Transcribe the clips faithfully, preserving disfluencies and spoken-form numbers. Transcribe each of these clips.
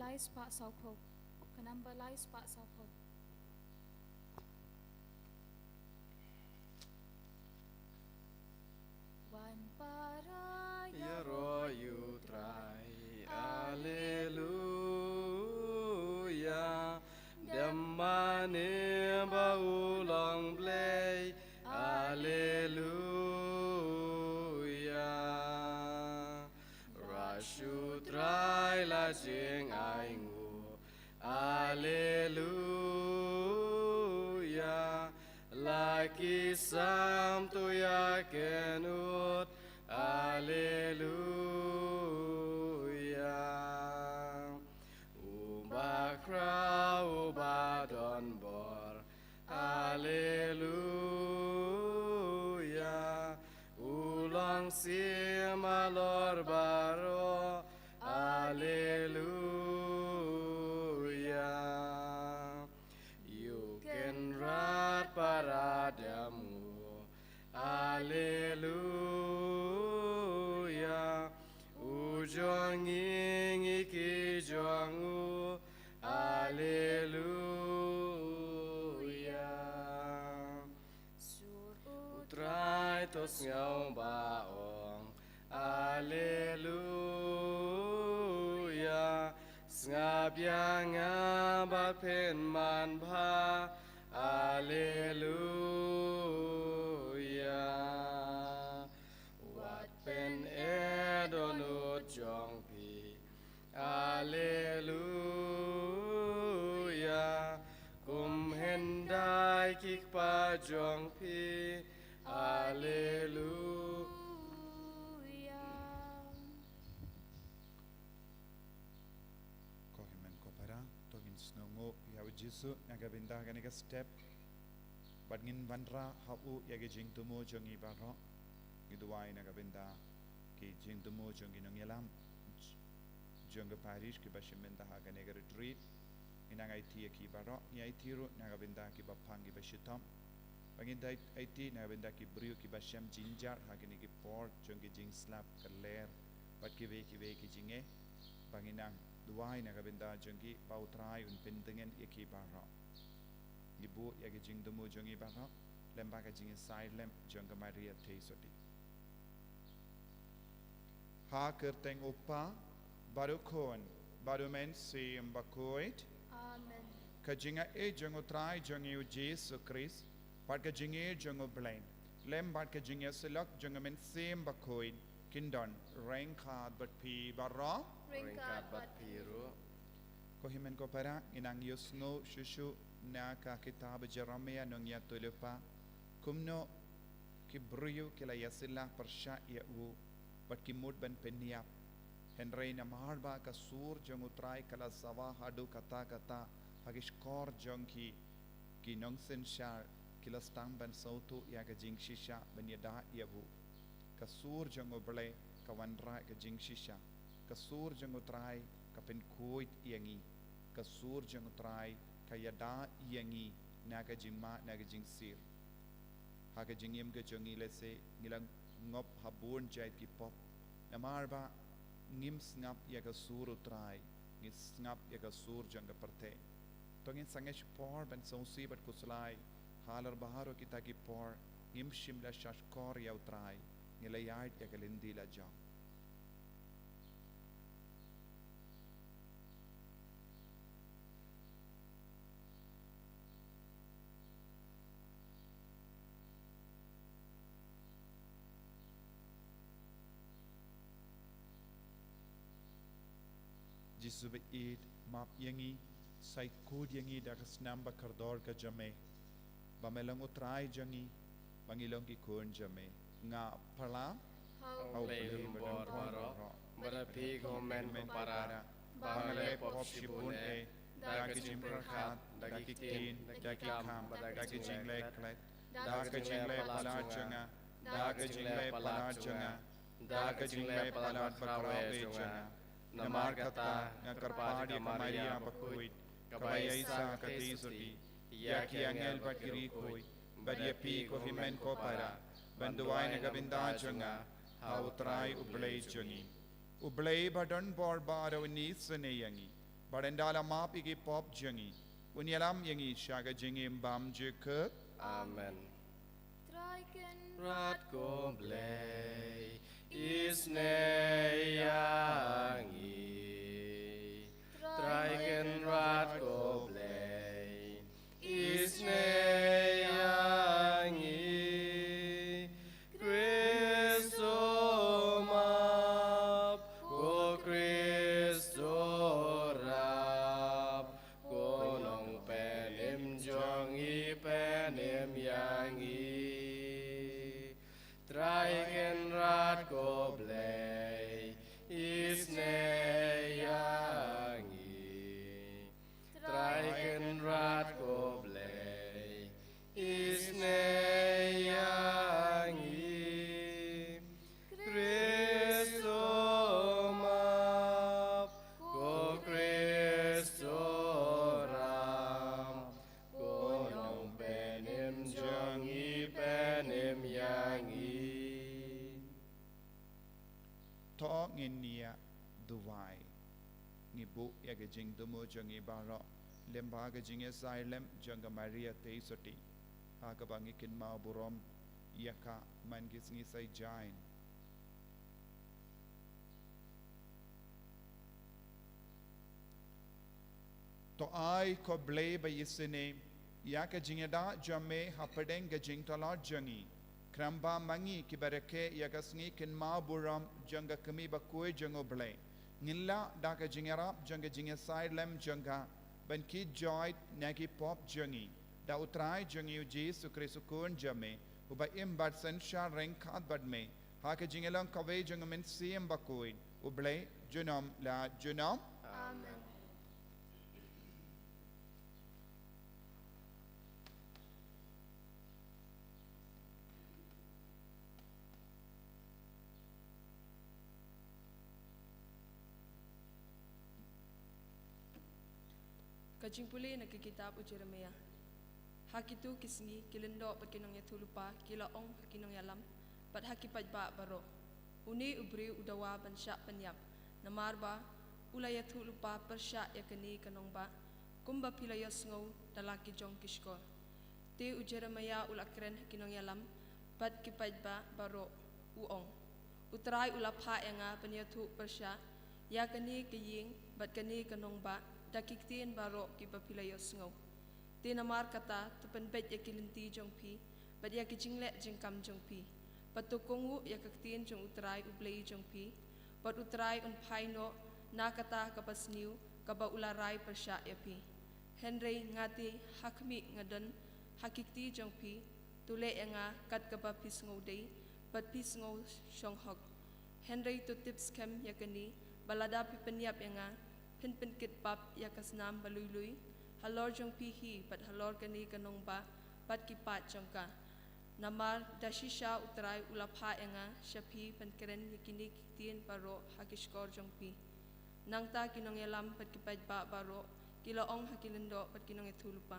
Lai spah sawphew. Ka number lai spah sawphew. Wan para ïaroh ïa u Trai, Alleluia. Dem mane ba u long Blei, Alleluia. Ruh shu Trai la jingainguh, Alleluia. La ki sam to ïa kynnoh, Alleluia. U bakhraw u badonbor, Alleluia. U long siem halor baroh, Alleluia. Ïa u Kynrad para dem nguh, Alleluia. U jong ngi ngi ki jong u, Alleluia. Sur u Trai to sngew ba ong, Alleluia. Sngap ïa nga ba phin man bha, Alleluia. Wat pyneh dohnud jong phi, Alleluia. Kum hyndai ki kpa jong phi, Alleluia. Ko hynmen ko para, to ngin sngewnguh ïa u Jisu na ka bynta kane ka step. Bad ngin wanrah ha u ïa ki jingthmu jong ngi baroh. Ngi duwai na ka bynta ki jingthmu jong ki nongïalam jong ka parish kiba shim bynta ha kane ka retreat. Ngi nang aiti ïa ki baroh, ngi aiti ruh na ka bynta kiba pang kiba shitom. Ba ngin dei aiti na ka bynta ki briew kiba shem jynjar ha kine ki por jong ki jingslap ka ler bad kiwei kiwei ki jingeh. Ba ngin nang duwai na ka bynta jong ki ba u Trai un pyntngen ïa ki baroh. Ngi buh ïa ki jingthmu jong ngi baroh lem bad ka jingïasaid lem jong ka Maria Theisotti. Ha kyrteng u Kpa, bad u Khun, bad u Mynsiem Bakhuid. Amen. Ka jingaiei jong u Trai jong ngi u Jisu Khrist, bad ka jingïeit jong u Blei, lem bad ka jingïasyllok jong u Mynsiem Bakhuid, kin don ryngkat bad phi baroh. Ryngkat bad phi ruh. Ko hynmen ko para, ngi nang ïohsngew shuh shuh na ka kitab Jeremiah nongïathuhlypa kumno ki briew ki la ïasylla pyrshah ïa u bad ki mut ban pynïap. Hynrei namar ba ka sur jong u Trai ka la sawa haduh katta katta ha ki shkor jong ki, ki nongsynshar ki la sdang ban sngewthuh ïa ka jingshisha ban ïada ïa u. Ka sur jong u Blei ka wanrah ka jingshisha. Ka sur jong u Trai ka pynkhuid ïa ngi. Ka sur jong u Trai ka ïada ïa ngi na ka jingma na ka jingsir. Ha ka jingim ka jong ngi lehse ngi la ngop ha bun jait ki pop. Namar ba ngim sngap ïa ka sur u Trai, ngi sngap ïa ka sur jong ka pyrthei. To ngin sangeh shipor ban sngewsih bad khuslai halor baroh kita ki por ngim shym la shahshkor ïa u Trai, ngi la ïaid ïa ka lynti la jong. Jisu ba ïeit, map ïa ngi, sa khuid ïa ngi da ka snam ba kordor ka jong me, ba me long u Trai jong ngi, ba ngi long ki khun jong me. Nga pyrshah ha u Blei ba donbor baroh, bad ha phi ko hynmen ko para, ba nga leh pop shibun eh, da ka jingpyrkhat, da ki ktien, da ki kam, da ka jingleh klet, da ka jingleh palat jong nga, da ka jingleh palat jong nga, da ka jingleh palat bakhraw eh jong nga. Namar kata nga kyrpad ïa ka Maria bakhuid, kaba ïaisah ka Theisotti, ïa ki angel bad ki riewkhuid, bad ïa phi ko hynmen ko para, ban duwai na ka bynta jong nga ha u Trai u Blei jong ngi. U Blei ba donbor baroh un isynei ïa ngi. Ba un da la map ïa ki pop jong ngi, un ïalam ïa ngi sha ka jingim bymjukut. Amen. Trai Kynrad ko Blei, isynei ïa ngi. Trai Kynrad ko Blei, isynei ïa ngi. Khrist u map, ko Khrist u rap, ko nongpynim jong ngi, pynim ïa ngi. Trai Kynrad ko Blei, isynei ïa ngi. Trai Kynrad ko Blei, isynei ïa ngi. Khrist u map, ko Khrist u rap, ko nongpynim jong ngi, pynim ïa ngi. To ngin ïa duwai. Ngi buh ïa ka jingthmu jong ngi baroh lyngba ka jingïasaid lem jong ka Maria Theisotti, ha kaba ngi kynmaw burom ïa ka man ki sngi sa ïaid. To ai, ko Blei ba isynei, ïa ka jingïada jong me hapdeng ka jingtlot jong ngi. Khlem ba ma ngi kiba rakhe ïa ka sngi kynmaw burom jong ka kmie bakhuid jong U Blei, ngin lah da ka jingïarap jong ka jingïasaid lem jong ka ban kit joit na ki pop jong ngi, da U Trai jong ngi U Jisu Khrist U Khun jong me, uba im bad synshar ryngkat bad me ha ka jingïalong kawei jong U Mynsiem Bakhuid, U Blei junom la junom. Amen. Ka jingpule na ka kitab u Jeremiah. Ha kito ki sngi ki lyngdoh bad ki nongïathuhlypa ki la ong ha ki nongïalam bad ha ki paidbah baroh, une u briew u dawa ban shah pynïap, namar ba u la ïathuhlypa pyrshah ïa kane ka nongbah, kumba phi la ïohsngew da la ki jong ki shkor. Te u Jeremiah u la kren ha ki nongïalam bad ki paidbah baroh, u ong, U Trai u la phah ïa nga ban ïathuh pyrshah ïa kane ka ïing bad kane ka nongbah da ki ktien baroh kiba phi la ïohsngew. Te namar kata, to pynbeit ïa ki lynti jong phi bad ïa ki jingleh jingkam jong phi, bad to kohnguh ïa ka ktien jong U Trai U Blei jong phi, bad U Trai un phai noh na kata ka basniew kaba u la rai pyrshah ïa phi. Hynrei nga te, ha khmih nga don ha ki kti jong phi, to leh ïa nga kat kaba phi sngew dei bad phi sngew shong hok. Hynrei to tip skhem ïa kane, ba lada phi pynïap ïa nga, phin pynkit pap ïa ka snam ba lui lui halor jong phi hi bad halor kane ka nongbah bad ki paid jong ka. Namar da shisha U Trai u la phah ïa nga sha phi ban kren ïa kine ki ktien baroh ha ki shkor jong phi. Nangta ki nongïalam bad ki paidbah baroh ki la ong ha ki lyngdoh bad ki nongïathuhlypa,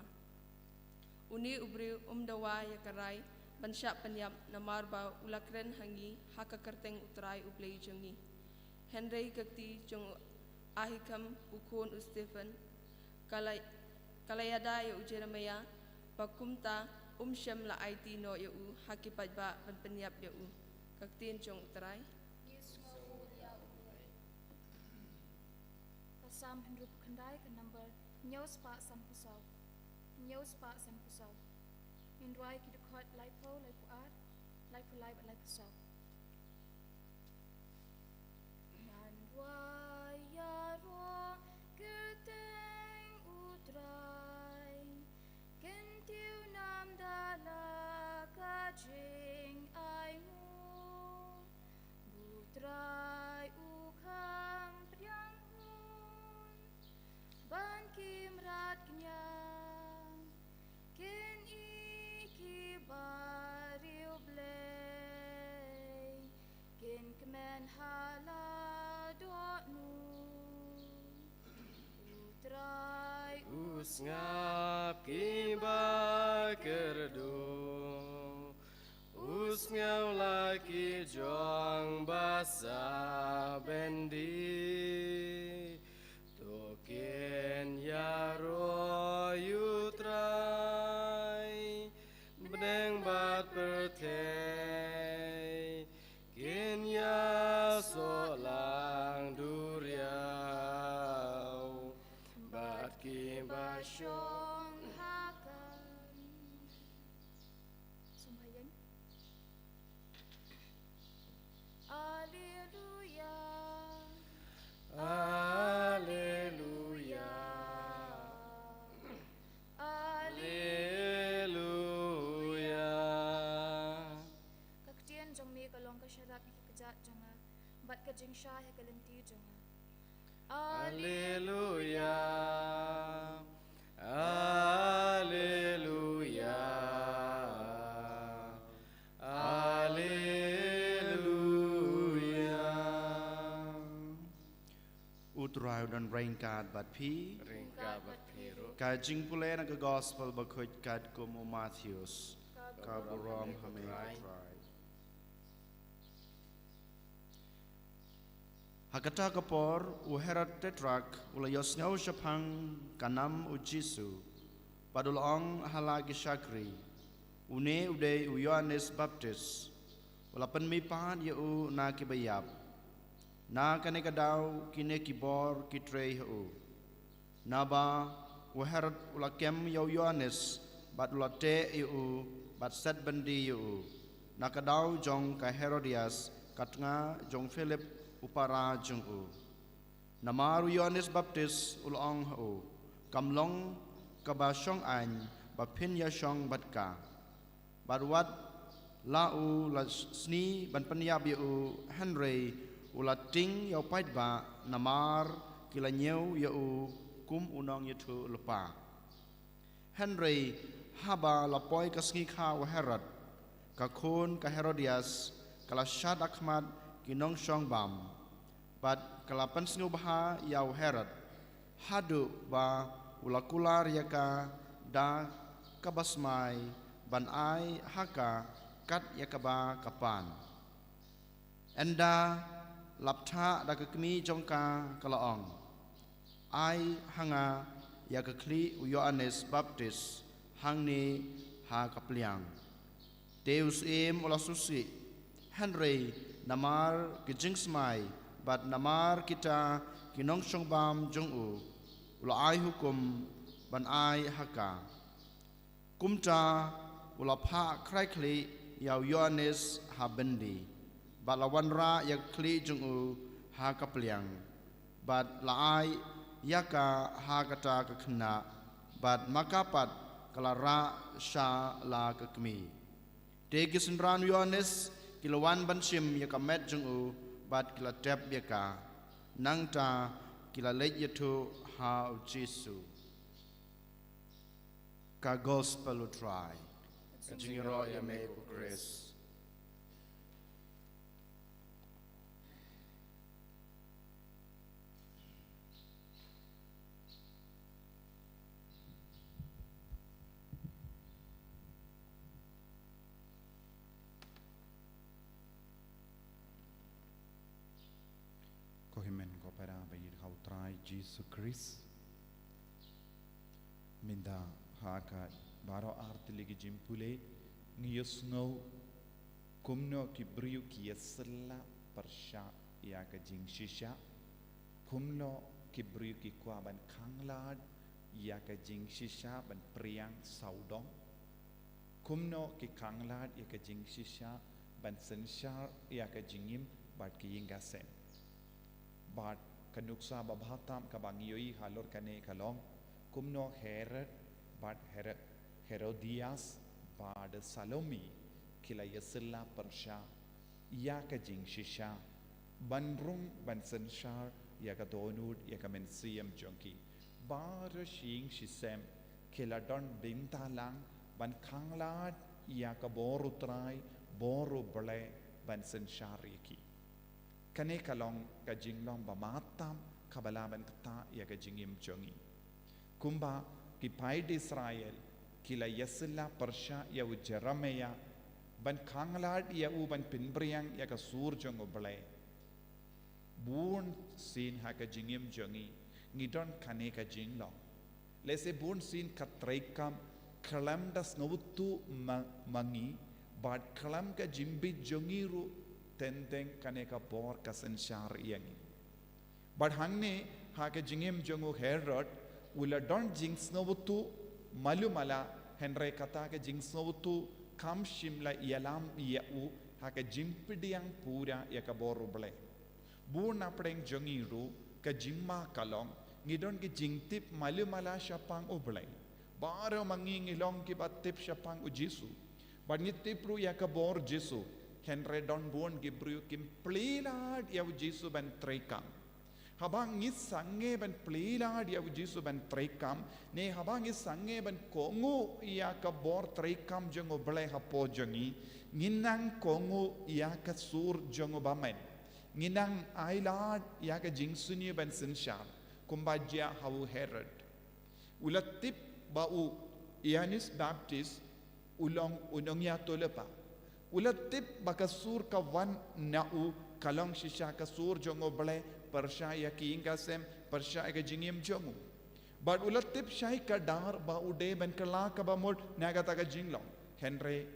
Une u briew um dawa ïa ka rai ban shah pynïap, namar ba u la kren ha ngi ha ka kyrteng U Trai U Blei jong ngi. Hynrei ka kti jong u Ahikam u khun u Shaphan ka la, ka la ïada ïa u Jeremiah, ba kumta um shym la aiti noh ïa u ha ki paidbah ban pynïap ïa u. Ka ktien jong U Trai. Ka Salm hynriewphew khyndai, ka number hynñiew spah sanphew saw. Hynñiew spah sanphew saw. Ngin rwai ki dkhot laiphew, laiphew ar, laiphew lai bad laiphew saw. Ngan rwai ïaroh kyrteng U Trai, kyntiew nam da la ka jingainguh. U Trai u kham pdiang hun ban ki mrad kñia, kin ïohi ki ba riewblei, kin kmen ha la dohnud. U Trai u sngap ki ba kyrduh, u sngew la ki jong ba sah byndi. To ki Ïaroh ïa U Trai, bneng bad pyrthei kin ïasoh lang duriaw, bad kiba shong ha ka. Sngewbha ïeng. Alleluia. Alleluia. Alleluia. Ka ktien jong me ka long ka sharap ïa ki kjat jong nga, bad ka jingshai ha ka lynti jong nga. Alleluia. Alleluia. Alleluia. U Trai u don ryngkat bad phi. Ryngkat bad phi ruh. Ka jingpule na ka Gospel bakhuid katkum u Mathaios. Ka burom ha me, U Trai. Ha kata ka por, u Herod Tetrark u la ïohsngew shaphang ka nam u Jisu, bad u la ong ha la ki shakri, une u dei u Ïoannis Baptis, u la pynmihpat ïa u na kiba ïap. Na kane ka daw kine ki bor ki trei ha u. Naba u Herod u la kem ïa u Ïoannis, bad u la teh ïa u, bad set byndi ïa u, na ka daw jong ka Herodias, ka tnga jong Philip u para jong u. Namar u Ïoannis Baptis u la ong ha u, kam long kaba shong aiñ ba phin ïa shong bad ka. Bad wat la u la sni ban pynïap ïa u, hynrei u la tieng ïa u paidbah namar ki la ñiew ïa u kum u nongïathuhlypa. Hynrei haba la poi ka sngi kha u Herod, ka khun ka Herodias ka la shad ha khmat ki nongshongbam, bad ka la pynsngewbha ïa u Herod, haduh ba u la kular ïa ka da kaba smai ban ai ha ka kat ïa kaba ka pan. Ynda la bthah da ka kmie jong ka, ka la ong, ai ha nga ïa ka khlieh u Ïoannis Baptis hangne ha ka pliang. Te u syiem u la sngewsih, hynrei namar ki jingsmai bad namar kita ki nongshongbam jong u, u la ai hukum ban ai ha ka. Kumta u la phah khrai khlieh ïa u Ïoannis ha byndi, bad la wanrah ïa ka khlieh jong u ha ka pliang, bad la ai ïa ka ha kata ka khynnah, bad ma ka pat ka la rah sha la ka kmie. Te ki synran u Ïoannis ki la wan ban shim ïa ka met jong u, bad ki la tep ïa ka. Nangta ki la leit ïathuh ha u Jisu. Ka Gospel u Trai. Ka jingïaroh ïa me ko Khrist. Ko hynmen ko para ba ïeit ha u Trai Jisu Khrist. Mynta ha ka baroh artylli ki jingpule ngi ïohsngew kumno ki briew ki ïasylla pyrshah ïa ka jingshisha, kumno ki briew ki kwah ban khanglad ïa ka jingshisha ban pdiang sawdong, kumno ki khanglad ïa ka jingshisha ban synshar ïa ka jingim bad ki ïing ka sem. Bad ka nuksa ba bha tam kaba ngi ïohi halor kane ka long kumno Herod bad Her-, Herodias bad Salome ki la ïasylla pyrshah ïa ka jingshisha ban rung ban synshar ïa ka dohnud ïa ka mynsiem jong ki. Baroh shi ïing shi sem ki la don bynta lang ban khanglad ïa ka bor u Trai, bor u Blei ban synshar ïa ki. Kane ka long ka jinglong ba bha tam kaba lah ban ktah ïa ka jingim jong ngi. Kumba ki paid Israel ki la ïasylla pyrshah ïa u Jeremiah ban khanglad ïa u ban pynpdiang ïa ka sur jong u Blei. Bun sien ha ka jingim jong ngi Ngi don kane ka jinglong. Lehse bun sien ka treikam khlem da sngewthuh ma, ma ngi, bad khlem ka jingbit jong ngi ruh teng teng kane ka bor ka synshar ïa ngi. Bad hangne ha ka jingim jong u Herod, u la don jingsngewthuh malu mala, hynrei kata ka jingsngewthuh kam shym la ïalam ïa u ha ka jingpdiang pura ïa ka bor u Blei. Bun na pdeng jong ngi ruh ka jingma ka long, ngi don ki jingtip malu mala shaphang u Blei. Baroh ma ngi ngi long kiba tip shaphang u Jisu. Bad ngi tip ruh ïa ka bor Jisu. Hynrei don bun ki briew kim plie lad ïa u Jisu ban treikam. Haba ngi sangeh ban plie lad ïa u Jisu ban treikam, ne haba ngi sangeh ban kohnguh ïa ka bor treikam jong u Blei hapoh jong ngi, ngi nang kohnguh ïa ka sur jong u bymman. Ngi nang ai lad ïa ka jingsniew ban synshar, kumba jia ha u Herod. U la tip ba u Ïoannis Baptist u long u nongïathuhlypa. U la tip ba ka sur ka wan na u ka long shisha ka sur jong u Blei pyrshah ïa ki ïing ki sem, pyrshah ïa ka jingim jong u. Bad u la tip shai kdar ba u dei ban kylla kaba mut na kata ka jinglong. Hynrei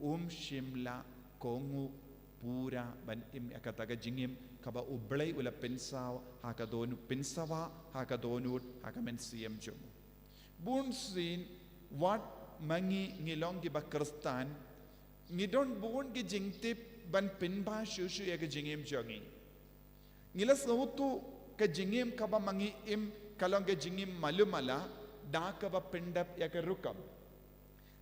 um shym la kohnguh pura ban im ïa kata ka jingim kaba u Blei u la pynsawa ha ka dohnud, pynsawa ha ka dohnud, ha ka mynsiem jong u. Bun sien wat ma ngi ngi long kiba Khristan, ngi don bun ki jingtip ban pynbha shuh shuh ïa ka jingim jong ngi. Ngi la sngewthuh ka jingim kaba ma ngi im ka long ka jingim malu mala, da kaba pyndep ïa ka rukom.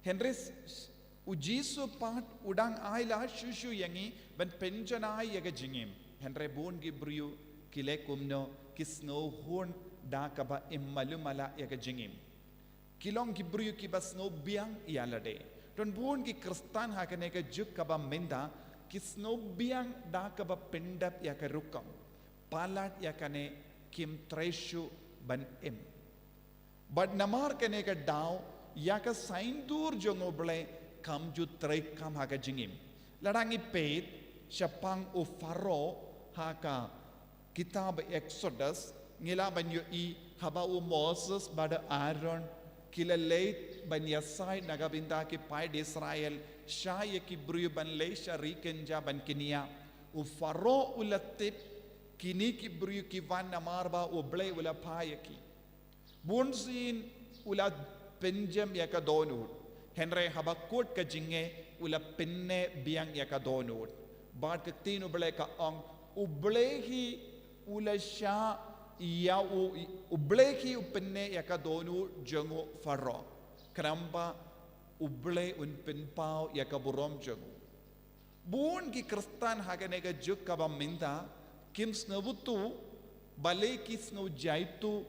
Hynrei s-, s-, u Jisu pat u dang ai lad shuh shuh ïa ngi ban pynjanai ïa ka jingim. Hynrei bun ki briew ki leh kumno, ki sngewhun da kaba im malu mala ïa ka jingim. Ki long ki briew kiba sngew biang ïa lade. Don bun ki Khristan ha kane ka juk kaba mynta, ki sngew biang da kaba pyndep ïa ka rukom. Palat ïa kane kim trei shuh ban im. Bad namar kane ka daw, ïa ka saiñdur jong u Blei kam ju treikam ha ka jingim. Lada ngi peit shaphang u Pharaoh ha ka kitab Exodus, ngi lah ban ïohi haba u Moses bad u Aaron ki la leit ban ïasaid na ka bynta ki paid Israel, shah ïa ki briew ban leit sha ri kynja ban kynñiah. U Pharaoh u la tip kine ki briew ki wan namar ba u Blei u la phah ïa ki. Bun sien u la pynjem ïa ka dohnud. Hynrei haba kut ka jingeh u la pynneh biang ïa ka dohnud. Bad ka ktien u Blei ka ong, u Blei hi u la shah ïa u, u Blei hi u pynneh ïa ka dohnud jong u Pharaoh. Khnang ba u Blei un pynpaw ïa ka burom jong u. Bun ki Khristan ha kane ka juk kaba mynta, kim sngewthuh, balei ki sngew jaituh,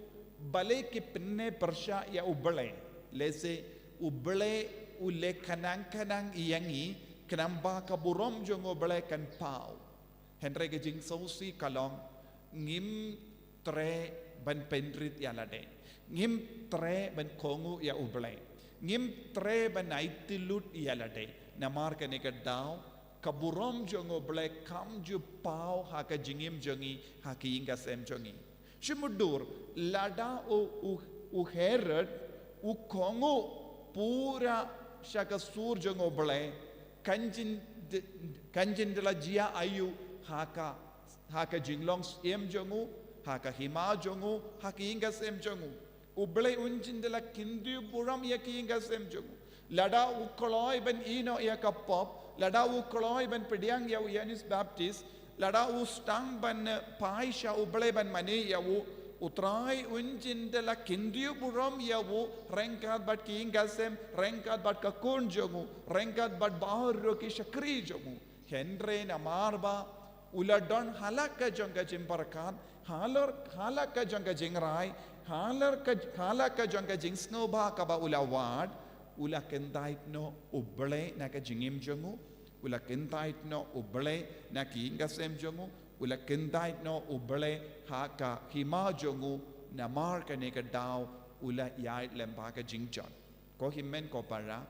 balei ki pynneh pyrshah ïa u Blei. Lehse u Blei u leh khnang khnang ïa ngi, khnang ba ka burom jong u Blei kan paw. Hynrei ka jingsngewsih ka long, ngim treh ban pynrit ïa lade. Ngim treh ban kohnguh ïa u Blei. Ngim treh ban aiti lut ïa lade. Namar kane ka daw, ka burom jong u Blei kam ju paw ha ka jingim jong ngi, ha ka ïing ka sem jong ngi. Shu mutdur, lada u, u, u Herod u kohnguh pura sha ka sur jong u Blei, kan jin, kan jin da la jia aïu ha ka, ha ka jinglong syiem jong u, ha ka hima jong u, ha ka ïing ka sem jong u. U Blei un jin da la kyndiu burom ïa ka ïing ka sem jong u. Lada u kloi ban ïehnoh ïa ka pop, lada u kloi ban pdiang ïa u Ïoannis Baptist, lada u sdang ban, eh, phai sha u Blei ban mane ïa u, u Trai un jin da la kyndiu burom ïa u, ryngkat bad ka ïing ka sem, ryngkat bad ka khun jong u, ryngkat bad baroh ki shakri jong u. Hynrei namar ba u la don ha la ka jong ka jingpyrkhat, ha la, ha la ka jong ka jingrai, ha la ka, ha la ka jong ka jingsngewbha kaba u la wad, u la kyntait noh u Blei na ka jingim jong u, u la kyntait noh u Blei na ka ïing ka sem jong u, u la kyntait noh u Blei ha ka hima jong u, namar kane ka daw u la ïaid lem bad ka jingjot. Ko hynmen ko para,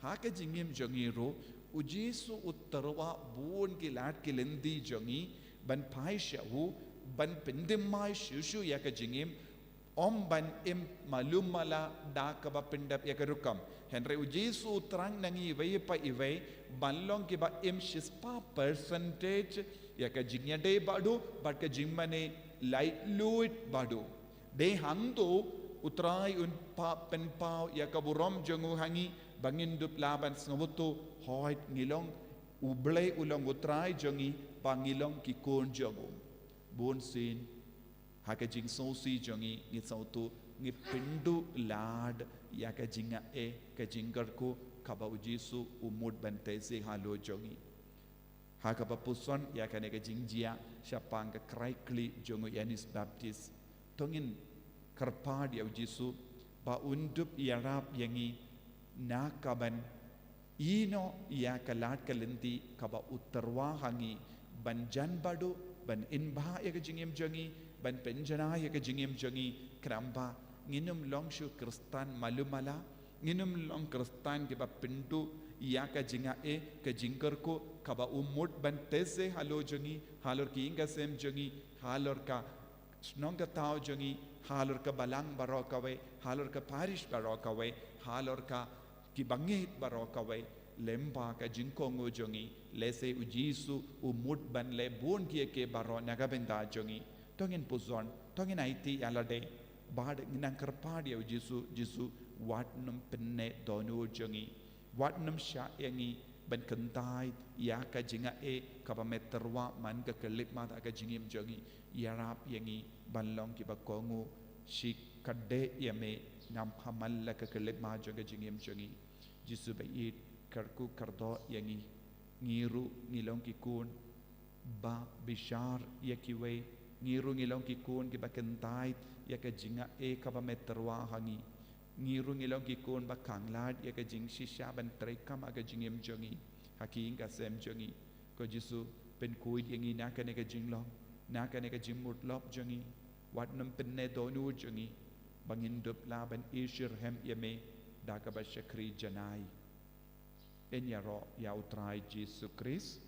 ha ka jingim jong ngi ruh, u Jisu u tyrwa bun ki lad ki lynti jong ngi, ban phai sha u, ban pynthymmai shuh shuh ïa ka jingim, Ym ban im malu mala da kaba pyndep ïa ka rukom. Hynrei u Jisu u thrang na ngi iwei pa iwei ban long kiba im shispah percentage ïa ka jingïadei bad u, bad ka jingmane laitluid bad u. Dei hangto u Trai un pynpaw ïa ka burom jong u ha ngi ba ngin dup lah ban sngewthuh, hooid ngi long, u Blei u long u Trai jong ngi, ba ngi long ki khun jong u. Bun sien ha ka jingsngewsih jong ngi, ngi sngewthuh ngi pynduh lad ïa ka jingaiei, ka jingkyrkhu kaba u Jisu u mut ban teh seh halor jong ngi. Ha kaba pyrshang ïa kane ka jingjia shaphang ka krai khlieh jong u Ïoannis Baptist, to ngin kyrpad ïa u Jisu ba un dup ïarap ïa ngi na ka ban ïehnoh ïa ka lad ka lynti kaba u tyrwa ha ngi ban jan bad u, ban im bha ïa ka jingim jong ngi, ban pynjanai ïa ka jingim jong ngi, khnang ba ngin ym long shuh Khristan malu mala, ngin ym long Khristan kiba pynduh ïa ka jingaiei, ka jingkyrkhu kaba u mut ban teh seh halor jong ngi, halor ki ïing ka sem jong ngi, halor ka shnong ka thaw jong ngi, halor ka balang baroh kawei, halor ka parish baroh kawei, halor ka ki bangeit baroh kawei, lem bad ka jingkohnguh jong ngi, lehse u Jisu u mut ban leh bun kiei kiei baroh na ka bynta jong ngi. To ngin pyrshang, to ngin aiti ïa lade bad ngin nang kyrpad ïa u Jisu, Jisu wat nym pynneh dohnud jong ngi. Wat nym shah ïa ngi ban kyntait ïa ka jingaiei kaba me tyrwa man ka khyllipmat ha ka jingim jong ngi. Ïarap ïa ngi ban long kiba kohnguh shikaddei ïa me, ngam ha man la ka khyllipmat jong ka jingim jong ngi. Jisu ba ïeit, kyrkhu kyrdoh ïa ngi. Ngi ruh ngi long ki khun ba bishar ïa kiwei, ngi ruh ngi long ki khun kiba kyntait ïa ka jingaiei kaba me tyrwa ha ngi. Ngi ruh ngi long ki khun ba khanglad ïa ka jingshisha ban treikam ha ka jingim jong ngi, ha ki ïing ka sem jong ngi. Ko Jisu, pynkhuid ïa ngi na kane ka jinglong, na kane ka jingmutlop jong ngi. Wat nym pynneh dohnud jong ngi ba ngin dup lah ban ïashyrkhei ïa me da kaba shakri janai. Ngin ïaroh ïa u Trai Jisu Khrist.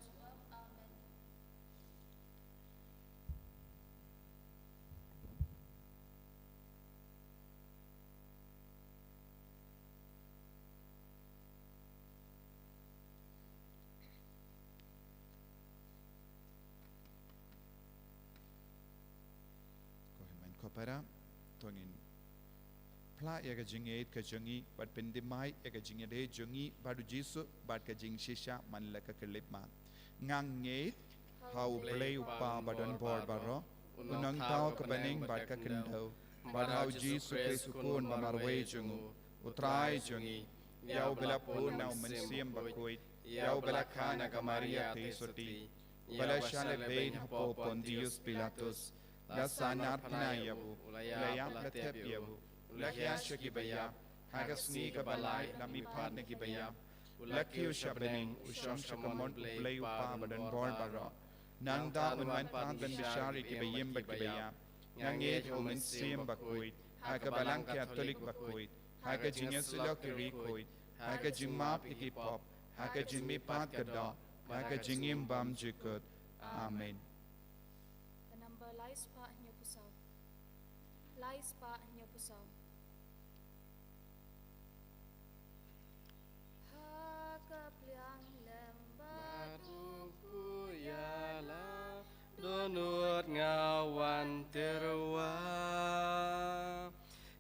Amen. Ko hynmen ko para, to ngin phla ïa ka jingngeit ka jong ngi bad pyndem ïa ka jingïadei jong ngi bad u Jisu bad ka jingshisha man la ka khyllipmat. Nga ngeit ha U Blei U Kpa badonbor baroh, U Nongthaw ka bneng bad ka khyndew, bad ha u Jisu Khrist u Khun ba marwei jong u, U Trai jong ngi, ïa uba la pun na U Mynsiem Bakhuid, ïa uba la kha na ka Maria Theisotti, uba la shah lehbeiñ hapoh Pontius Pilatus, la sahnarphna ïa u, la ïap la tep ïa u, la khiah sha ki baïap, ha ka sngi kaba lai la mihpat na ki baïap, u la kiew sha bneng, u shong sha kamon U Blei U Kpa badonbor baroh. Nangta un wan pat ban bishar ïa kiba im bad kiba ïap. Nga ngeit ha U Mynsiem Bakhuid, ha ka Balang Katholik bakhuid, ha ka jingïasyllok ki riewkhuid, ha ka jingmap ïa ki pop, ha ka jingmihpat ka doh, ha ka jingim bymjukut. Amen. Ka number lai spah hynñiewphew saw. Lai spah hynñiewphew saw. Ha ka pliang lem bad u khuid ïa la dohnud nga wan tyrwa.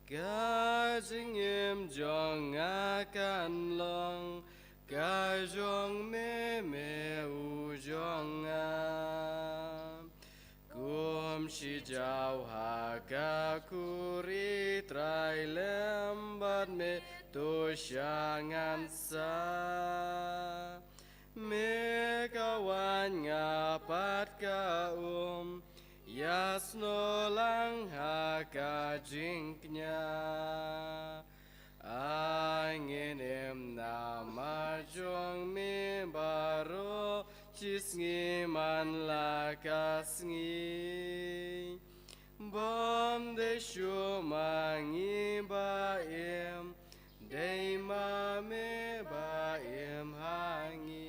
Ka jingim jong nga kan long ka jong me, me u jong nga. Kum shi jaw ha ka khuri, Trai, lem bad me to sha ngan sa. Me ka waiñ, nga pat ka um, ïasnoh lang ha ka jingkñia. Ai ngin im namar jong me baroh, shisngi man la ka sngi. Bym dei shuh ma ngi ba im, dei ma me ba im ha ngi.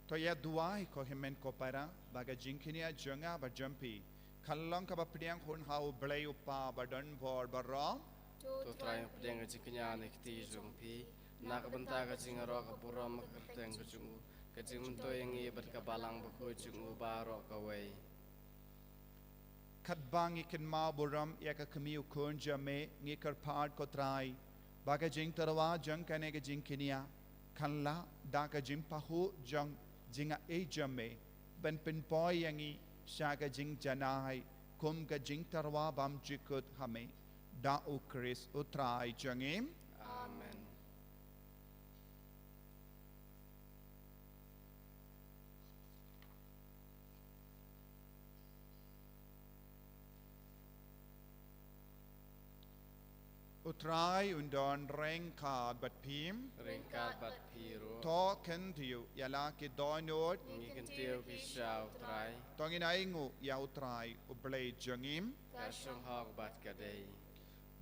To ïa duwai ko hynmen ko para, ba ka jingkñia jong nga bad jong phi kan long kaba pdiang hun ha U Blei U Kpa badonbor baroh. To Trai, pdiang ka jingkñia na ka kti jong phi, na ka bynta ka jingïaroh ka burom ka kyrteng ka jong u, ka jingmyntoi ïa ngi bad ka Balang Bakhuid jong u baroh kawei. Katba ngi kynmaw burom ïa ka kmie u khun jong me, ngi kyrpad ko Trai, ba ka jingtyrwa jong kane ka jingkñia kan lah da ka jingpahuh jong jingaiei jong me, ban pynpoi ïa ngi sha ka jingjanai kum ka jingtyrwa bymjukut ha me. Da U Khrist U Trai jong ngi. Amen. U Trai un don ryngkat bad phi. Ryngkat bad phi ruh. To khyndiat ïa la ki dohnud. Ngi kyntiew phi sha U Trai. To ngin ainguh ïa U Trai U Blei jong ngi. Ka shong hok bad ka dei.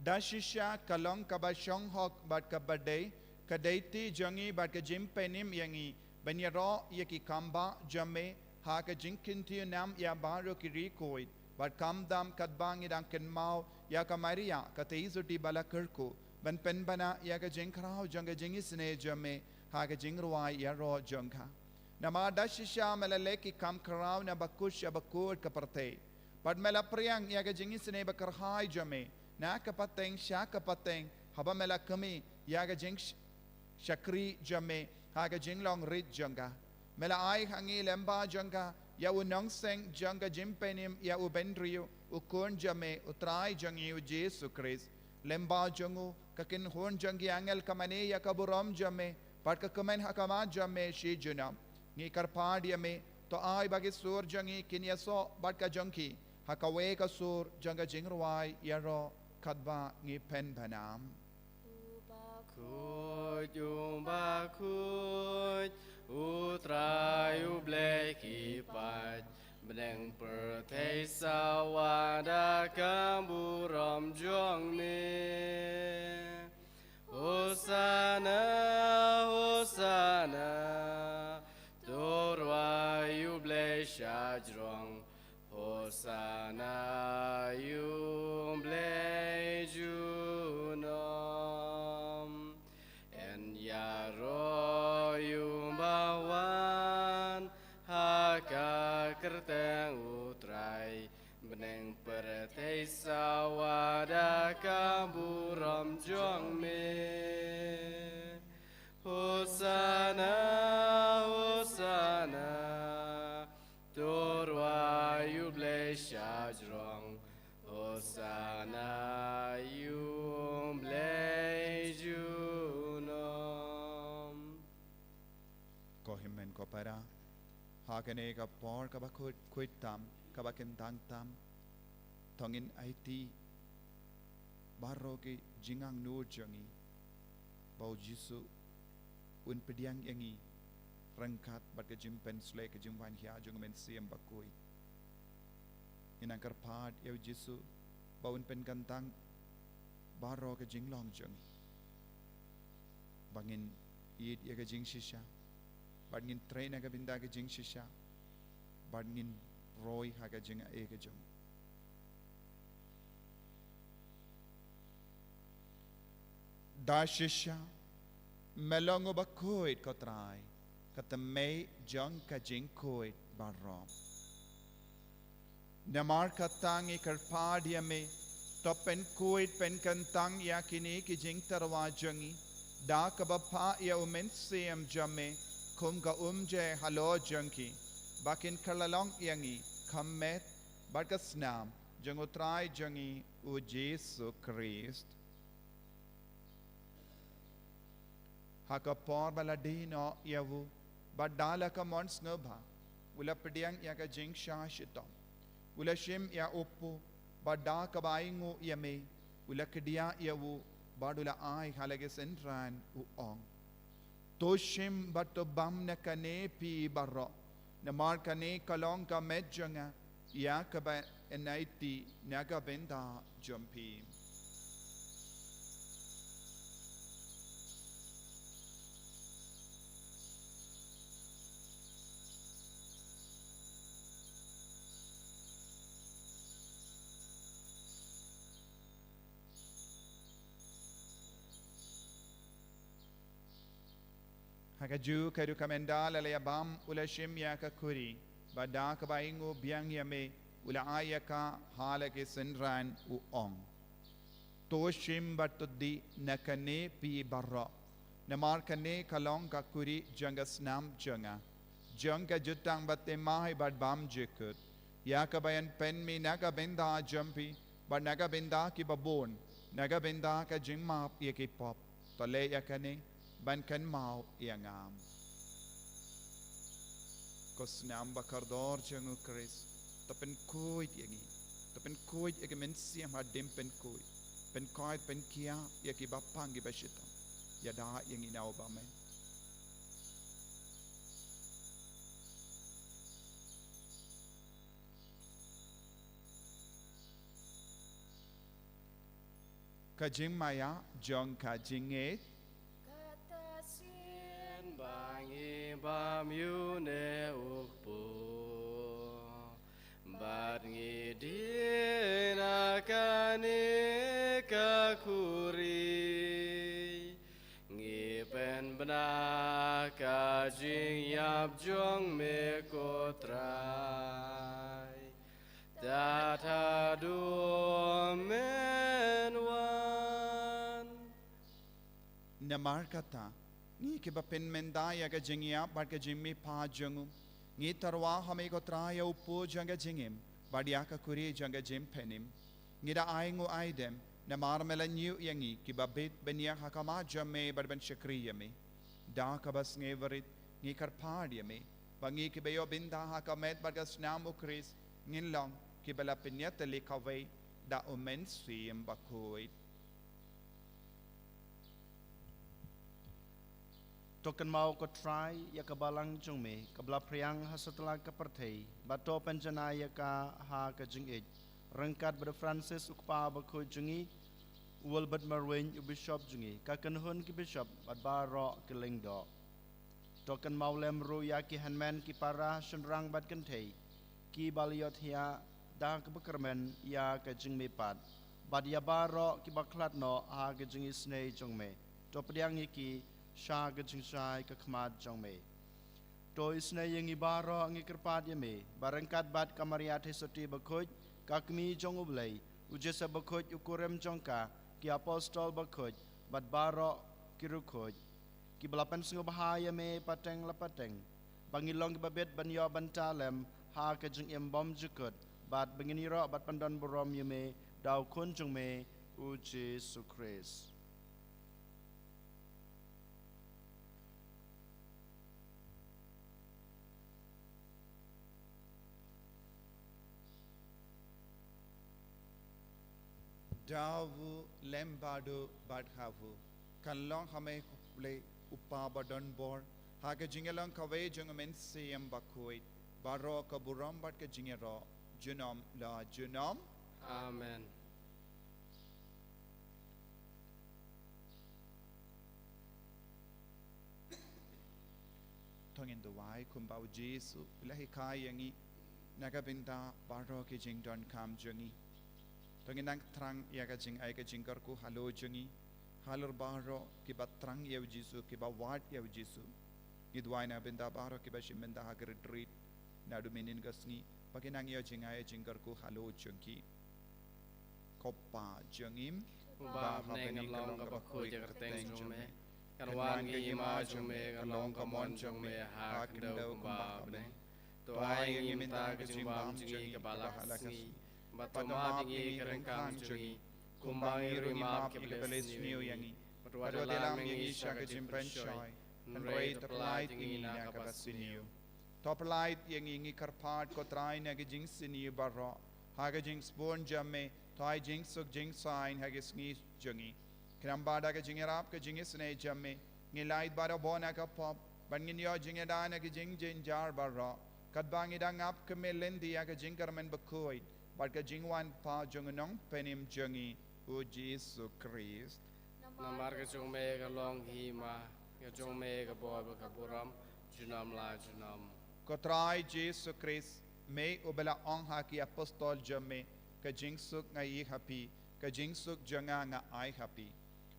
Da shisha ka long kaba shong hok bad kaba dei, ka dei ti jong ngi bad ka jingpynim ïa ngi ban ïaroh ïa ki kambah jong me ha ka jingkyntiew nam ïa baroh ki riewkhuid, bad khamtam katba ngi dang kynmaw ïa ka Maria ka Theisotti ba la kyrkhu, ban pynbna ïa ka jingkhraw jong ka jingisynei jong me ha ka jingrwai ïaroh jong ka. Namar da shisha me la leh ki kam khraw na bakut sha bakut ka pyrthei, bad me la pdiang ïa ka jingisynei bakyrhai jong me na ka pateng sha ka pateng, haba me la khmih ïa ka jing sh-, shakri jong me ha ka jinglong rit jong ka. Me la ai ha ngi lyngba jong ka ïa u nongseng jong ka jingpynim ïa u bynriew, u Khun jong me, U Trai jong ngi U Jisu Khrist. Lyngba jong u ka kynhun jong ki angel ka mane ïa ka burom jong me, bad ka kmen ha khmat jong me shi junom. Ngi kyrpad ïa me, to ai ba ki sur jong ngi kin ïasoh bad ka jong ki ha kawei ka sur jong ka jingrwai ïaroh, katba ngi pynbna. U bakhuid, u bakhuid, U Trai U Blei ki paid, bneng pyrthei sawa da ka burom jong me. Hosana, Hosana, to rwai ïa U Blei shajrong. Hosana ïa U Blei junom. Yn ïaroh ïa u ba wan ha ka kyrteng U Trai, bneng pyrthei sawa da ka burom jong me. Hosana, Hosana, to rwai ïa U Blei shajrong. Hosana ïa U Blei junom. Ko hynmen ko para, ha kane ka por kaba khuid, khuid tam, kaba kyntang tam, to ngin aiti baroh ki jingangnud jong ngi ba U Jisu un pdiang ïa ngi ryngkat bad ka jingpynsleh ka jingwan hia jong U Mynsiem Bakhuid. Ngin nang kyrpad ïa U Jisu ba un pynkyntang baroh ka jinglong jong ngi, ba ngin ïeit ïa ka jingshisha, bad ngin trei na ka bynta ka jingshisha, bad ngin roi ha ka jingaiei ka jong u. Da shisha me long u bakhuid, ko Trai, ka tymmen jong ka jingkhuid baroh. Namar kata ngi kyrpad ïa me, to pynkhuid pynkyntang ïa kine ki jingtyrwa jong ngi da kaba phah ïa U Mynsiem jong me kum ka umjai halor jong ki, ba kin kylla long ïa ngi ka met bad ka snam jong U Trai jong ngi U Jisu Khrist. Ha ka por ba la die noh ïa u, bad da la ka mon sngewbha, u la pdiang ïa ka jingshah shitom, u la shim ïa u kpu, bad da kaba ainguh ïa me, u la kdiah ïa u, bad u la ai ha la ki synran, u ong: To shim bad to bam na kane phi baroh, namar kane ka long ka met jong nga ïa kaba yn aiti na ka bynta jong phi. Ha kajuh ka rukom ynda la leit bam u la shim ïa ka khuri, bad da kaba ainguh biang ïa me u la ai ïa ka ha la ki synran u ong: To shim bad to dih na kane phi baroh, namar kane ka long ka khuri jong ka snam jong nga, jong ka jutang baptisma bad bam jingkut, ïa kaba yn pynmih na ka bynta jong phi bad na ka bynta kiba bun, na ka bynta ka jingmap ïa ki pop. To leh ïa kane ban kynmaw ïa nga. Ko snam ba kordor jong u Khrist, to pynkhuid ïa ngi, to pynkhuid ïa ki mynsiem hadien pynkhuid, pynkhuid, pynkhiah ïa kiba pang kiba shitom. Ïada ïa ngi na u bymman. Ka jingmaïa jong ka jingngeit. Kata sien ba ngi bam ïa une u kpu, bad ngi dih na kane ka khuri, ngi pynbna ka jingïap jong me ko Trai, tad haduh men wan. Namar kata, ngi kiba pynmynta ïa ka jingïap bad ka jingmihpat jong u, ngi tyrwa ha me ko Trai ïa u kpu jong ka jingim bad ïa ka khuri jong ka jingpynim. Ngi da ainguh aidem namar me la ñiew ïa ngi kiba bit ban ïeng ha khmat jong me bad ban shakri ïa me. Da kaba sngewrit ngi kyrpad ïa me ba ngi kiba ïoh bynta ha ka met bad ka snam u Khrist ngin long kiba la pynïatylli kawei da u Mynsiem Bakhuid. To kynmaw ko Trai ïa ka balang jong me kaba la phriang ha satlak ka pyrthei, bad to pynjanai ïa ka ha ka jingïeit, ryngkat bad u Francis u kpa bakhuid jong ngi, u Wilbert Marwein u bishop jong ngi, ka kynhun ki bishop bad baroh ki lyngdoh. To kynmaw lem ruh ïa ki hynmen ki para shynrang bad kynthei kiba la ïohthiah da kaba kyrmen ïa ka jingmihpat, bad ïa baroh kiba khlad noh ha ka jingisynei jong me. To pdiang ïa ki sha ka jingshai ka khmat jong me. To isynei ïa ngi baroh, ngi kyrpad ïa me, ba ryngkat bad ka Maria Theisotti bakhuid, ka kmie jong u Blei, u Joseph bakhuid u kurim jong ka, ki apostol bakhuid bad baroh ki riewkhuid, kiba la pynsngewbha ïa me pateng la pateng, ba ngin long kiba bit ban ïoh bynta lem ha ka jingim bymjukut, bad ba ngin ïaroh bad pyndonburom ïa me da u Khun jong me u Jisu Khrist. Da u lem bad u bad ha u, kan long ha me ko Blei u Kpa badonbor, ha ka jingïalong kawei jong u Mynsiem Bakhuid, baroh ka burom bad ka jingïaroh junom la junom. Amen. To ngin duwai kumba u Jisu u la hikai ïa ngi na ka bynta baroh ki jingdonkam jong ngi. To ngin nang thrang ïa ka jingai ka jingkyrkhu halor jong ngi halor baroh kiba thrang ïa u Jisu, kiba wad ïa u Jisu. Ngi duwai na ka bynta baroh kiba shim bynta ha ka retreat naduh mynhynnin ka sngi, ba kin nang ïoh jingai jingkyrkhu halor jong ki. Ko Kpa jong ngi uba ha bneng, kan long kaba khuid ïa ka kyrteng jong me. Kan wan ka hima jong me, kan long ka mon jong me ha ka khyndew kumba ha bneng. To ai ïa ngi mynta ka jingbam jong ngi kaba la ka sngi, bad to map ïa ngi ka ryngkang jong ngi, kumba ngi ruh ngi map ïa kiba la sniew ïa ngi. Bad wat ïalam ïa ngi sha ka jingpynshoi, hynrei to pyllait ïa ngi na kaba sniew. To pyllait ïa ngi, ngi kyrpad ko Trai, na ka jingsniew baroh, ha ka jingsbun jong me to ai jingsuk jingsaiñ ha ka sngi jong ngi. Khnang ba da ka jingïarap ka jingisynei jong me ngin lait baroh bun na ka pop, bad ngin ïoh jingïada na ka jingjynjar baroh, katba ngi dang ap khmih lynti ïa ka jingkyrmen bakhuid bad ka jingwan pat jong u Nongpynim jong ngi u Jisu Khrist. Namar ka jong me ka long ka hima, ka jong me ka bor bad ka burom junom la junom. Ko Trai Jisu Khrist, me uba la ong ha ki apostol jong me, ka jingsuk nga ai ha phi, ka jingsuk jong nga nga ai ha phi.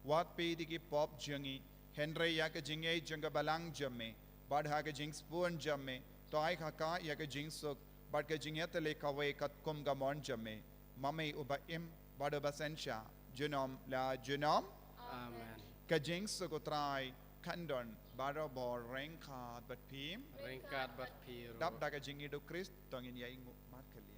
Wat peit ïa ki pop jong ngi, Hynrei ïa ka jingïeit jong ka balang jong me, bad ha ka jingsbun jong me, to ai ha ka ïa ka jingsuk bad ka jingïatylli kawei katkum ka mon jong me. Ma me uba im bad uba synshar junom la junom. Amen. Ka jingsuk U Trai kan don barabor ryngkat bad phi. Ryngkat bad phi ruh. Dap da ka jingïeit U Khrist to ngin ïa ïnguh markylliang.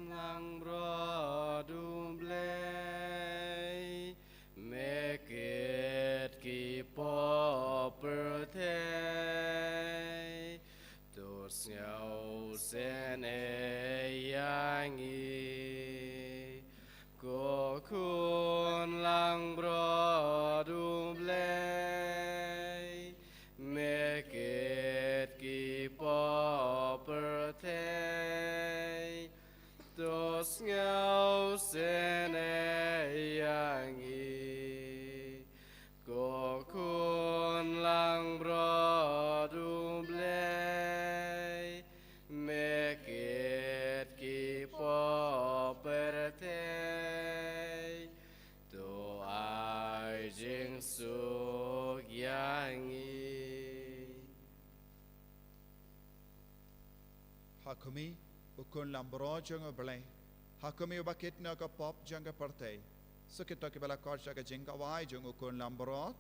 Langbrot U Blei, me kit ki pop pyrthei, to sngewsynei ïa ngi. Ko Khun langbrot U Blei, me kit ki pop pyrthei, to sngewsynei ïa ngi. Ko Khun langbrot U Blei, me kit ki pop pyrthei, to ai jingsuk ïa ngi. Ha khmih, U Khun langbrot jong U Blei. Ha khmih, uba kit noh ka pop jong ka pyrthei. Suk ïa kito kiba la khot sha ka jingkhawai jong U Khun langbrot.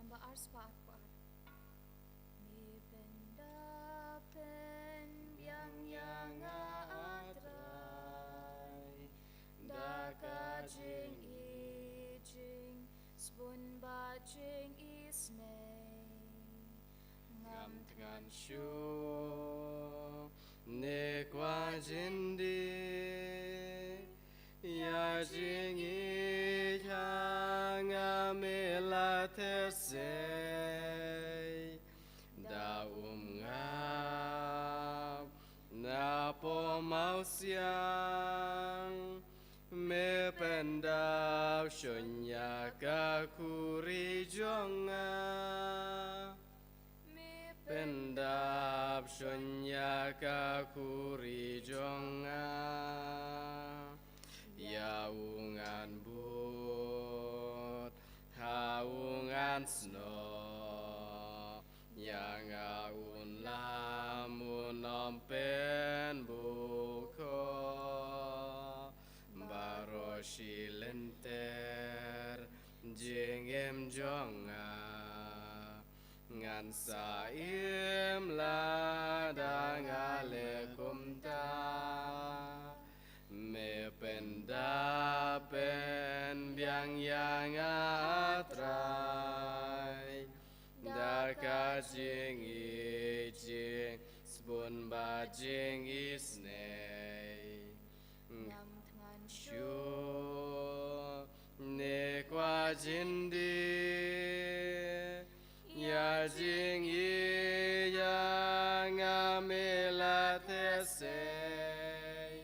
Number arspah arphew ar. Me pynda pynbiang ïa nga, A Trai, da ka jingïeit, jingsbun bad jingisynei. Ngam thngan shuh ne kwah jyndie, ïa jingïeit ha nga me la theh sei. Da um ngap napoh mawsiang, me Pyndap shun ïa ka khuri jong nga. Me pyndap shun ïa ka khuri jong nga. Ïa u ngan bud ha u ngan snoh. Ïa nga un lam un ym pynbukhuh. Baroh shi lynter jingim jong nga. Ngan sa im lada nga leh kumta. Me pyndap pynbiang ïa nga Trai. Da ka jingïeit jingsbun bad jingisynei. Ngam thngan shuh ne kwah jin die. Ïa jingïeit ïa nga me la theh sei.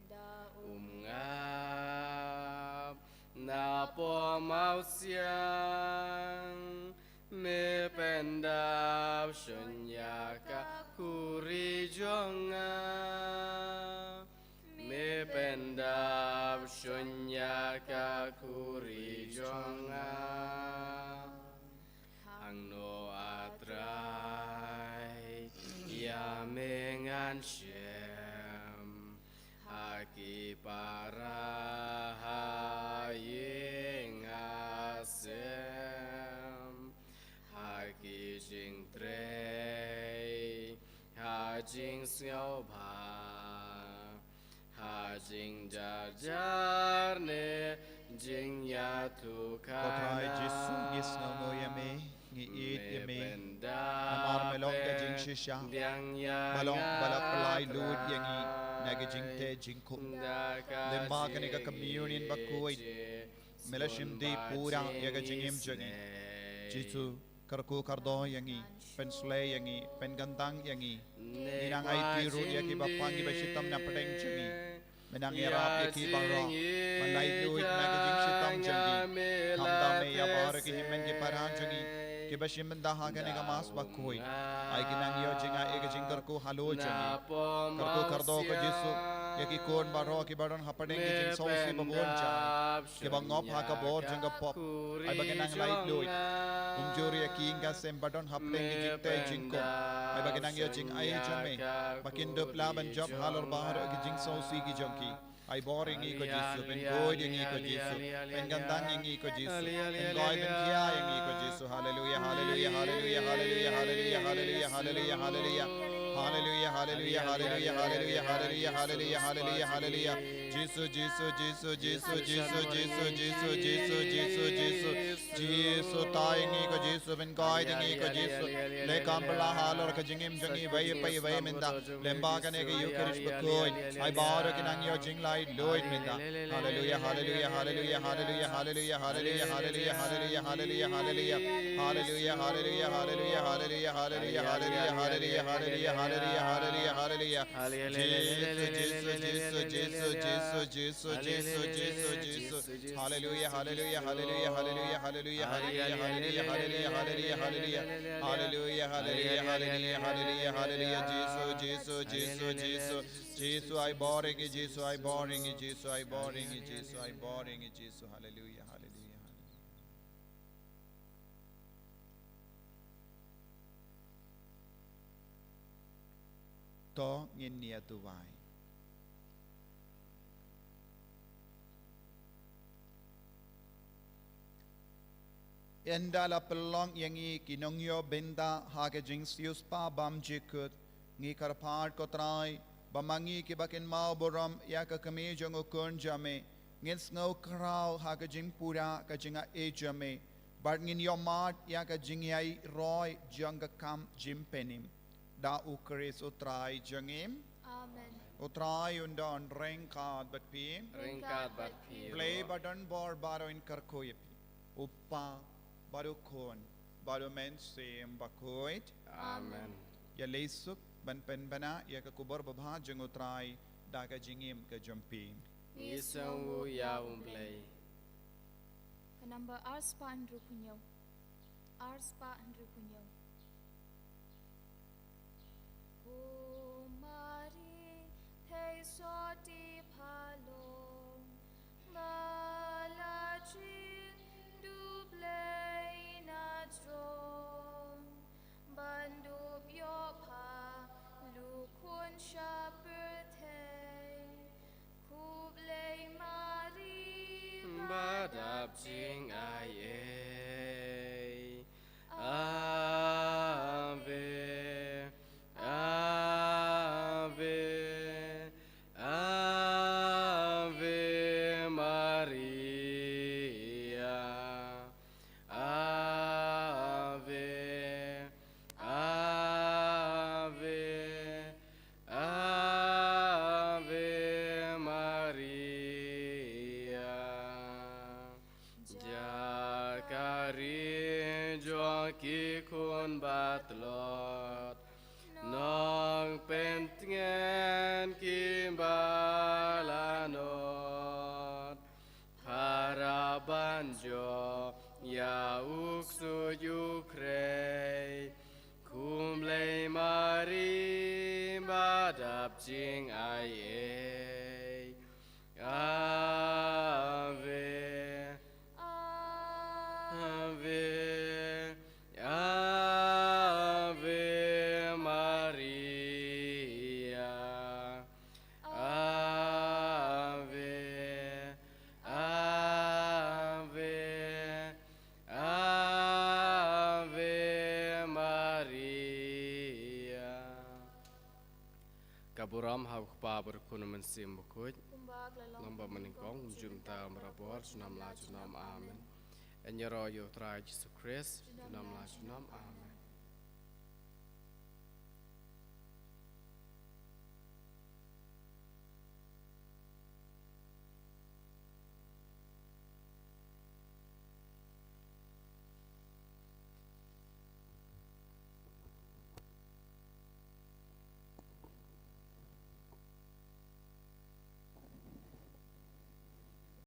Da um ngap napoh mawsiang. Me pyndap shun ïa ka khuri jong nga. Me pyndap shun ïa ka khuri jong nga. Hangno A Trai ïa me ngan shem. Ha ki para ha ïing ha sem. Ha ki jingtrei ha jingsngewbha. Ha jingjarjar ne jingïathuh. Ko Trai Jisu, ngi sngewnguh ïa me, ngi ïeit ïa me. Namar me long ka jingshisha, ba long ba la pynlait luid ïa ngi na ka jingteh jingkhum. Lyngba kane ka communion bakhuid, me la shim die pura ïa ka jingim jong ngi. Jisu, kyrkhu kyrdoh ïa ngi, pynsleh ïa ngi, pynkyntang ïa ngi. Ngi nang aiti ruh ïa kiba pang kiba shitom na pdeng jong ngi. Me nang ïarap ïa ki baroh ban lait luid na ka jingshitom jong ki. Khamtam me ïa baroh ki hynmen ki para jong ngi kiba shim bynta ha kane ka Mass bakhuid. Ai ki nang ïoh jingaiei ka jingkyrkhu halor jong ngi. Kyrkhu kyrdoh ko Jisu ïa ki khun baroh kiba don hapdeng ki jingsngewsih babun jait, kiba ngop ha ka bor jong ka pop. Ai ba ki nang lait luid, kumjuh ïa ki ïing ka sem ba don hapdeng ki jingteh jingkhum. Ai ba ki nang ïoh jingai jong me, ba kin dup lah ban jop halor baroh ki jingsngewsih ki jong ki. Ai bor ïa ngi ko Jisu, pynkhuid ïa ngi ko Jisu, pynkyntang ïa ngi ko Jisu, pynkoit pynkhiah ïa ngi ko Jisu. Haleluia, haleluia, haleluia, haleluia, haleluia, haleluia, haleluia, haleluia. Haleluia, haleluia, haleluia, haleluia, haleluia, haleluia, haleluia, haleluia. Jisu, Jisu, Jisu, Jisu, Jisu, Jisu, Jisu, Jisu, Jisu. Jisu, tai ïa ngi ko Jisu, pynkoit ïa ngi ko Jisu. Leh kam pynlah halor ka jingim jong ngi iwei pa iwei mynta. Lyngba kane ka Ïukharist bakhuid, ai baroh ki nang ïoh jinglait luid mynta. Haleluia, haleluia, haleluia, haleluia, haleluia, haleluia, haleluia, haleluia, haleluia, haleluia. Haleluia, haleluia, haleluia, haleluia, haleluia, haleluia, haleluia, haleluia, haleluia, haleluia, haleluia. Jisu, Jisu, Jisu, Jisu, Jisu, Jisu, Jisu, Jisu, Jisu. Haleluia, haleluia, haleluia, haleluia, haleluia, haleluia, haleluia, haleluia, haleluia. Haleluia, haleluia, haleluia, haleluia, haleluia. Jisu, Jisu, Jisu, Jisu. Jisu, ai bor ïa ngi, Jisu, ai bor ïa ngi, Jisu, ai bor ïa ngi, Jisu, ai bor ïa ngi, Jisu. Haleluia, haleluia, haleluia. To ngin ïa duwai. Ynda la pynlong ïa ngi ki nongïoh bynta ha ka jingsiewspah bymjukut, ngi kyrpad ko Trai ba ma ngi kiba kynmaw burom ïa ka kmie jong u Khun jong me, ngin sngew khraw ha ka jingpura ka jingaiei jong me, bad ngin ïohmad ïa ka jingïaroh jong ka kam jingpynim. Da u Khrist u Trai jong ngi. Amen. U Trai un don ryngkat bad phi. Ryngkat bad phi. Blei ba don bor baroh un kyrkhu ïa phi. U Kpa bad u Khun bad u Mynsiem Bakhuid. Amen. Ïaleh suk ban pynbna ïa ka khubor babha jong u Trai da ka jingim ka jong phi. Ngi sngewthuh ïa U Blei. Ka number ar spah hynriewphew hynñiew. Ar spah hynriewphew hynñiew. Ko Mari, thei sot ïa pha long, ba la jin da U Blei na jrong, ban dup ïoh pha, la khun sha pyrthei. Khublei Mari, ba dap jingai ei. Ave, Ave, Ave Maria. Ave, Ave, Ave Maria. Jaka ri jong ki khun ba tlot, nongpyntngen ki ba la not. Pharap ban jop ïa u ksuid u khrei. Khublei Mari, ba dap jingai ei. Ave, Ave, Ave Maria. Ave, Ave, Ave Maria. Ka burom ha u Kpa bad u Khun Mynsiem Bakhuid. Kumba ka la long, long bad mynnyngkong, mynjur mynta, marwei bad junom la junom. Amen. Ïaroh ïa U Trai Jisu Khrist, junom la junom. Amen.